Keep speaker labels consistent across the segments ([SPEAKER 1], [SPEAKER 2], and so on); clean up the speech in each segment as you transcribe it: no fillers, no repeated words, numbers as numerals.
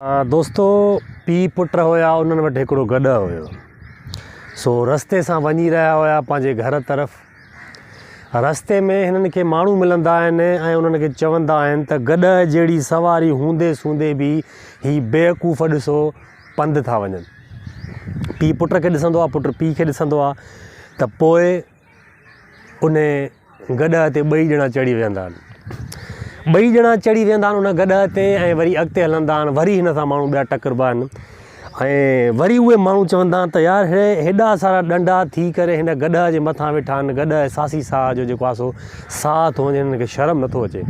[SPEAKER 1] دوستو پيء پٽ هيا انهن وٽ هڪڙو گڏهه هيو سو رستي سان وڃي رهيا هيا پنهنجي گهر طرف رستي ۾ هنن کي ماڻهو ملندا آهن ۽ انهن کي چوندا آهن ته گڏهه جهڙي سواري هوندي سوندي به هي بيوقوف ڏسو پنڌ ٿا وڃن پيء پٽ کي ڏسندو آهي پٽ پيء کي ڏسندو آهي ته پوء ان گڏهه تي ٻئي ڄڻا چڙهي ويهندا آهن. ٻئي ڄڻا چڙهي ويهندا آهن ان گڏهه تي ۽ وري اڳتي هلندا آهن وري هن سان ماڻهو ٻيا ٽڪربا آهن ۽ وري اهي ماڻهو چوندا آهن ته يار هي هيڏا سارا ڏنڊا ٿي ڪري هن گڏهه جي مٿان ويٺا آهن گڏهه ساسي ساهه جو جيڪو آهي سو ساهه ٿو وڃي هنن کي شرم نٿو اچي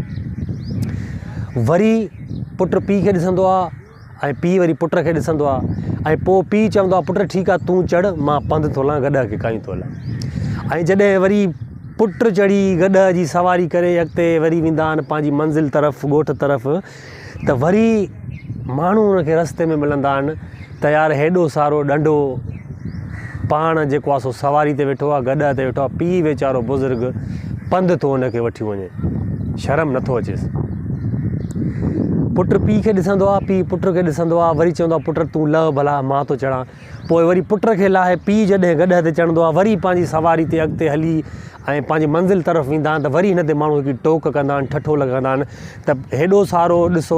[SPEAKER 1] وري پٽ پيء کي ڏسندو آهي ۽ پيء وري پٽ کي ڏسندو آ ۽ پوء پيء چوندو آ پٽ ٺيڪ آ تون چڙهه مان پنڌ ٿو هلان گڏهه کي ڪاهيون ٿو هلان ۽ جڏهن وري پٽ چڙهي گڏهه جي سواري ڪري اڳتي وري ويندا آهن پنهنجي منزل طرف ڳوٺ طرف ته وري ماڻهو ان کي رستي ۾ ملندا آهن ته يار هيڏو سارو ڏنڊو پاڻ جيڪو آ سو سواري تي ويٺو آ گڏهه تي ويٺو آ پيء ويچارو بزرگ پنڌ ٿو ان کي وٺي وڃي شرم نٿو اچيس پٽ پيء کي ڏسندو آ پيء پٽ کي ڏسندو آ وري چوندو آ پٽ تون لهه ڀلا مان ٿو چڙهان پوء وري پٽ کي لاهي پيء جڏهن گڏهه تي چڙهندو آ وري پنهنجي سواري تي اڳتي هلي ۽ پنهنجي منزل طرف ويندا آهن ته وري هن تي ماڻهو هڪڙي ٽوڪ ڪندا آهن ٺٺو لڳندا آهن ته هيڏو سارو ڏسو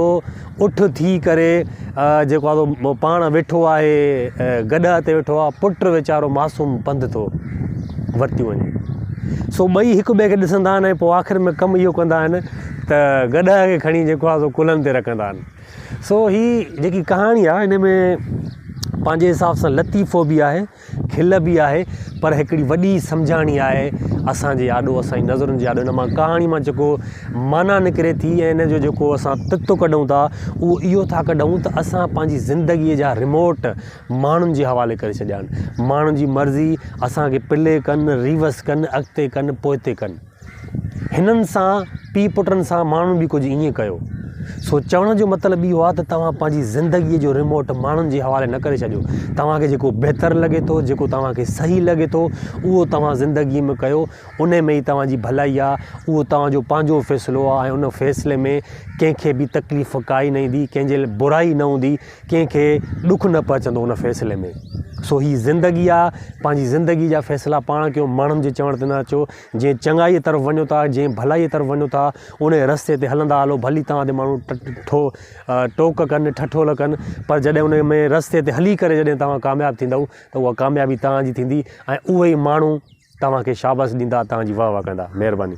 [SPEAKER 1] اٺ ٿي ڪري جيڪو آهي سو پاڻ ويٺو آهي گڏهه تي ويٺو آهي پٽ ويچارو معصوم پنڌ ٿو ورتيون وڃي سو ٻئي هڪ ٻئي کي ڏسندا آهن ۽ پوء آخر ۾ ڪم اهو ڪندا آهن ته گڏهه کي کڻي جيڪو آهي سو ڪلهن تي رکندا آهن سو هي جيڪي ڪهاڻي آهي هن ۾ پنهنجي حساب سان لطيفو به آهي کل به آهي پر هڪڙي وڏي سمجهاڻي آهي اسان جي آڏو اسان جي نظرن جي آڏو ان مان ڪهاڻي مان جيڪو معنيٰ نڪري ٿي ۽ ان جو جيڪو اسان تت ڪڍون ٿا اهو اهو ٿا ڪڍون ته اسان پنهنجي زندگيء جا رموٽ ماڻهن جي حوالي ڪري ڇڏيا آهن ماڻهن جي مرضي اسان کي پلي ڪن ريورس ڪن اڳتي ڪن پوئتي ڪن. هنن سان پيء پٽن سان ماڻهن به ڪجهه ائين ڪيو. سو چوڻ جو مطلب اهو آهي ته توهان پنهنجي زندگيء جو رموٽ ماڻهن جي حوالي نه ڪري ڇڏيو. توهان کي جيڪو بهتر لڳي ٿو، جيڪو توهان کي صحيح لڳي ٿو، اهو توهان زندگيء ۾ ڪيو، انهي ۾ ئي توهان جي ڀلائي آهي. اهو توهان جو پنهنجو فيصلو آهي ۽ ان فيصلي ۾ ڪنهن کي به تڪليف ڪائي نه ايندي، ڪنهن جي برائي نه هوندي، ڪنهن کي ڏک نه پهچندو ان فيصلي ۾. سو هي زندگي آ، پنهنجي زندگي جا فيصلا پاڻ ڪيو، ماڻهن جي چوڻ تي نه اچو. جنهن چڱائيء طرف وڃو ٿا، جنهن ڀلائيء طرف وڃو ٿا، انهيء رستي تي هلندا هلو، ڀلي توهان تي ماڻهو ٺو ٽوڪ ڪن، ٺٺول ڪن، پر جڏهن انهيء ۾ رستي تي هلي ڪري جڏهن توهان ڪامياب ٿيندؤ ته اها ڪاميابي توهان جي ٿيندي ۽ اهي ئي ماڻهو توهان کي شابس ڏيندا، توهان جي واهه واهه ڪندا. مهرباني.